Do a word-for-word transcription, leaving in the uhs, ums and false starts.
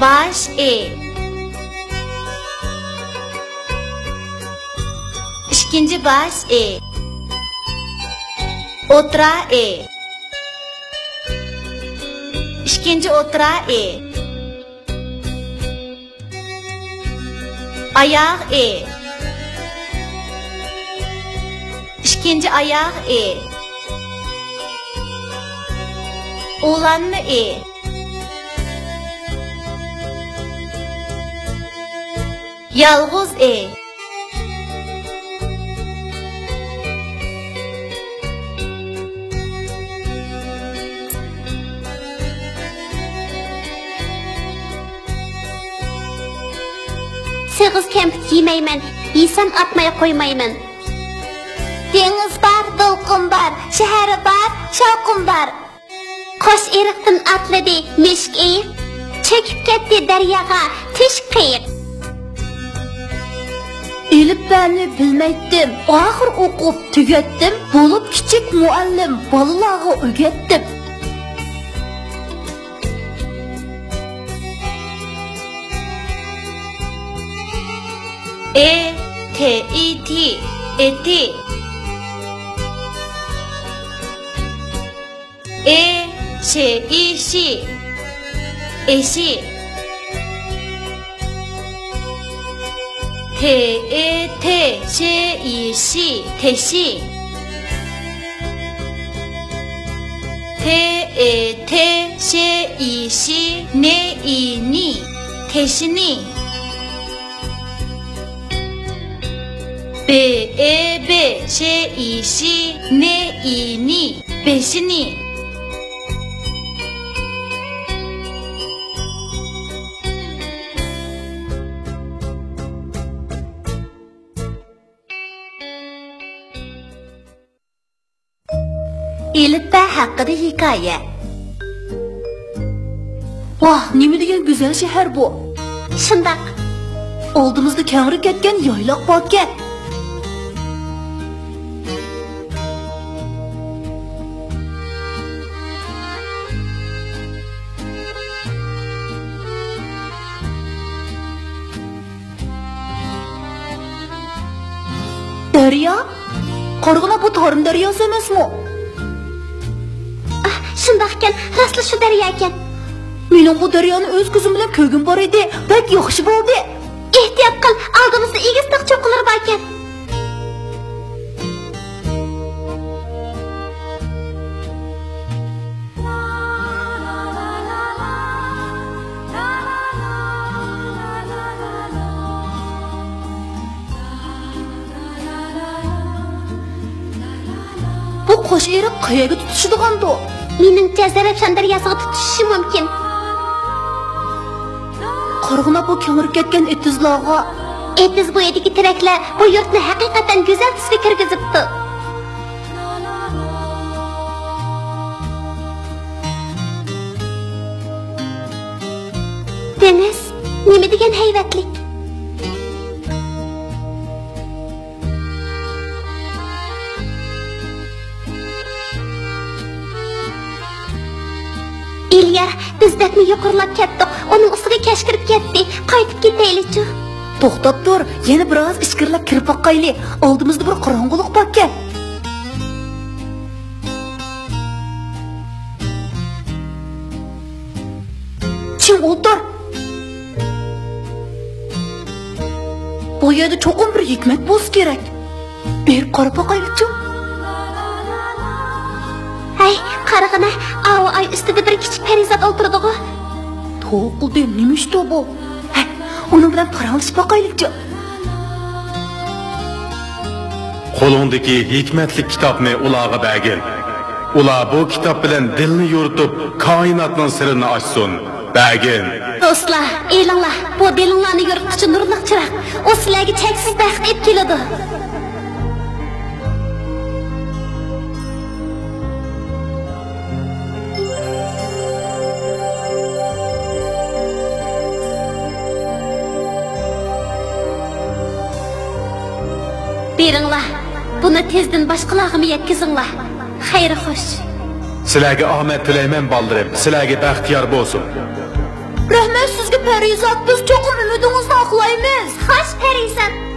باش ئى. ئىككىنچى باش ئى. ئوتتۇرا ئى. ئىككىنچى ئوتتۇرا ئى. ئاياغ ئى. ئىككىنچى ئاياغ ئى. ئۇلانما ئى. يالغۇز ئى. سېغىز كەمپۈت يېمەيمەن، يېسەم ئاتماي قويمايمەن. دېڭىز بار، دولقۇن بار، شەھەر بار، شاۋقۇن بار. قوش ئېرىقتىن ئاتلىدى مۈشۈك ئېيىق، چۆكۈپ كەتتى دەرياغا تۆشۈك قېيىق. ئېلىپبەنى بىلمەيتتىم، ئاخىر ئوقۇپ تۈگەتتىم، بولۇپ كىچىك مۇئەللىم بالىلارغا ئۆگەتتىم. ئې، تې، ئى، تى، ئېتى. ئې، شې، ئى، شى، ئېشى. تې، ئې، تې، شې، ئى، شى، تېشى. تې، ئې، تې، شې، ئى، شى، نې، ئى، نى، تېشىنى. بې، ئې، بې، شې، ئى، شى، نې، ئى، نى، بېشىنى. ئېلىپبە ھەققىدە ھېكايە. ۋاھ، نېمە دېگەن گۈزەل شەھەر بۇ! شۇنداق. ئالدىمىزدا كەڭرى كەتكەن يايلاق باركەن. دەريا؟ قارىغىنا، بۇ تارىم دەرياسى ئەمەسمۇ؟ ئاھ، شۇنداقكەن، راستلا شۇ دەرياكەن. مېنىڭ بۇ دەريانى ئۆز كۆزۈم بىلەن كۆرگۈم بار ئىدى. بەك ياخشى بولدى. ئېھتىيات قىل، ئالدىمىزدا ئېگىز تاغ چوققىلىرى باركەن. بۇ قوش ئېرىق قەيەرگە تۇتىشىدىغاندۇ؟ مېنىڭچە، زەرەپشان دەرياسىغا تۇتىشىشى مۇمكىن. قارىغىنا، بۇ كەڭرى كەتكەن ئېتىزلارغا. ئېتىز بويىدىكى تېرەكلەر بۇ يۇرتنى ھەقىقەتەن گۈزەل تۈسكە كىرگۈزۈپتۇ. دېڭىز نېمە دېگەن ھەيۋەتلىك! ئىليا، بىز بەكمۇ يۇقىرىلاپ كەتتۇق. ئۇنىڭ ئۈستىگە كەچ كىرىپ كەتتى. قايتىپ كېتەيلىچۇ؟ توختاپ تۇر، يەنە بىر ئاز ئىچكىرىلەپ كىرىپ باقايلى. ئالدىمىزدا بىر قاراڭغۇلۇق باركەن. چىڭ ئولتۇر. بۇ يەردە چوقۇم بىر ھېكمەت بولسا كېرەك. بېرىپ قاراپ باقايلىچۇ. ھەي، قارىغىنا، ئاۋۇ ئاي ئۈستىدە بىر كىچىك پەرىزات ئولتۇرىدىغۇ. توقۇلدى، نېمە ئىشتۇ بۇ؟ ھەي، ئۇنىڭ بىلەن پاراڭلىشىپ باقايلىچۇ. قولۇڭدىكى ھېكمەتلىك كىتابنى ئۇلارغا بەرگىن. ئۇلار بۇ كىتاب بىلەن دىلنى يورۇتۇپ، كائىناتنىڭ سىرىنى ئاچسۇن. بەرگىن. دوستلار، ئېلىڭلار، بۇ دىلىڭلارنى يورۇتقۇچى نۇرلۇق چىراغ. ئۇ سىلەرگە چەكسىز بەخت ئېلىپ كېلىدۇ. بېرىڭلار، بۇنى تېزدىن باشقىلارغىمۇ يەتكۈزۈڭلار. خەير خوش. سىلەرگە ئامەت تىلەيمەن، بالىلىرىم. سىلەرگە بەخت يار بولسۇن. رەھمەت سىزگە، پەرىزات. بىز چوقۇم ئۈمىدىڭىزنى ئاقلايمىز. خوش، پەرىزات.